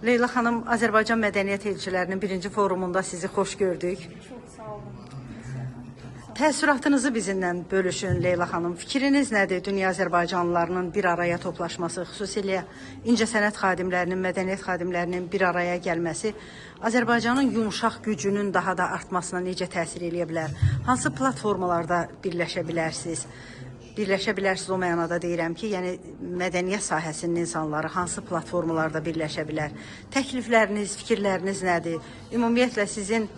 Leyla xanım, Azərbaycan Mədəniyyət Elçilərinin birinci forumunda sizi xoş gördük. Çox sağ olun. Təəssüratınızı bizimlə bölüşün Leyla xanım. Fikriniz nədir dünya Azərbaycanlılarının bir araya toplaşması, xüsusilə incəsənət xadimlərinin, mədəniyyət xadimlərinin bir araya gəlməsi Azərbaycanın yumşaq gücünün daha da artmasına necə təsir eləyə bilər? Hansı platformalarda birləşə bilərsiniz? Birləşə bilərsiniz o mənada deyirəm ki, yəni mədəniyyət sahəsinin insanları hansı platformalarda birləşə bilər? Təklifləriniz, fikirləriniz nədir? Ümumiyyətlə sizin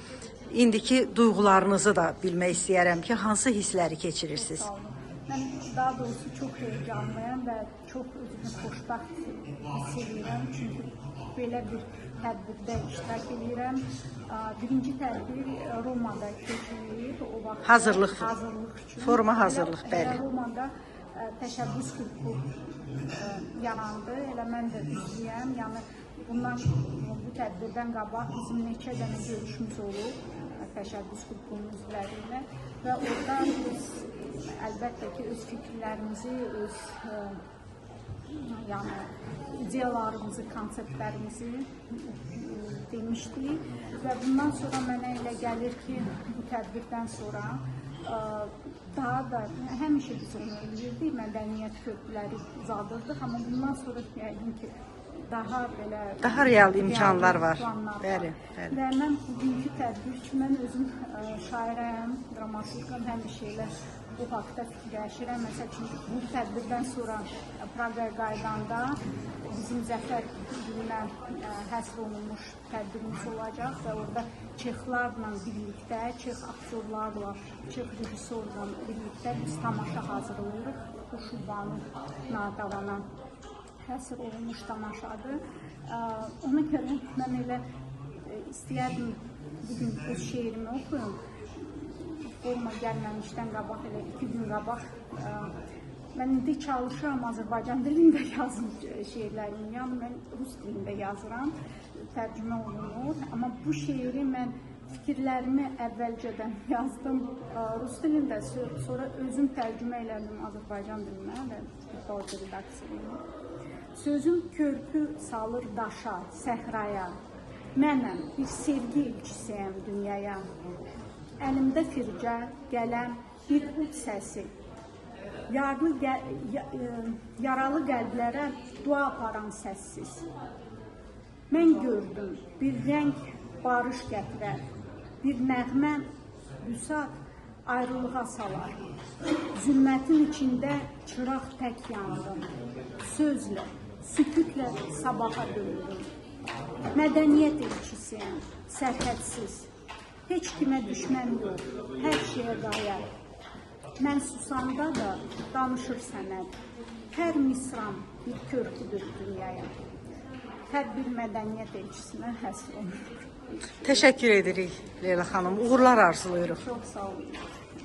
indiki duyğularınızı da bilmək istəyərəm ki, hansı hissləri keçirirsiniz? Sağ olun. Mən daha doğrusu çox heyecanlıyam və çox özümü xoşbəxt hiss edirəm. Çünki belə bir tədbirdə iştirak edirəm. Birinci tədbir Romada keçirilir. O vaxt Hazırlıq. Hazırlıq üçün. Foruma hazırlıq, bəli. Elə Romada təşəbbüs qrupu yarandı. Elə mən də üzvüyəm. Yəni bundan bu tədbirdən qabaq bizim neçə dənə görüşümüz olub təşəbbüs qrupunun üzvləri ilə və orada biz əlbəttə ki, öz fikirlərimizi, öz yəni ideyalarımızı, konseptlərimizi demişdik və bundan sonra mənə elə gəlir ki, bu tədbirdən sonra daha da həmişə biz onu eləyirdik, mədəniyyət köprüləri uzadırdıq, amma bundan sonra yəqin ki, daha belə Daha real imkanlar var. Planlar Bəli, var. Bəli. Və mən bugünkü tədbir üçün mən özüm şairəyəm, dramaturqam, həmişə elə bu haqda fikirləşirəm. Məsəl üçün, bu tədbirdən sonra Praqaya qayıdanda bizim Zəfər gününə həsr olunmuş tədbirimiz olacaq və orada çexlarla birlikdə, çex aktyorlarla, çex rejissorla birlikdə biz tamaşa hazırlayırıq. Xurşudbanu Nadavana həsr olunmuş tamaşadır. Ona görə mən elə istəyərdim bugün öz şeirimi oxuyum. Foruma gəlməmişdən qabaq, elə 2 gün qabaq mən indi çalışıram Azərbaycan dilində yazım şeirlərimi. Yəni mən rus dilində yazıram, tərcümə olunur. Amma bu şeiri mən fikirlərimi əvvəlcədən yazdım rus dilində, sonra özüm tərcümə elədim Azərbaycan dilinə və bir redaksiyaya. Sözüm körpü salır daşa, səhraya. Mənəm, bir sevgi elçisiyəm dünyaya. Əlimdə fircə, qələm, bir ud səsi. Yaralı qəlblərə dua aparan səssiz. Mən gördüm, bir rəng barış gətirər, bir nəğmə vüsat ayrılığa salar. Zülmətin içində çıraq tək yandım, sözlə, sükutla sabaha döndüm. Mədəniyyət elçisiyəm, sərhədsiz. Heç kimə düşmən yox, hər şeyə qayar. Mən susanda da danışır sənət. Hər misram bir körpüdür dünyaya. Tədbir mədəniyyət elçisinə həsr olunur. Təşəkkür edirik Leyla xanım. Uğurlar arzulayırıq. Çox sağ olun.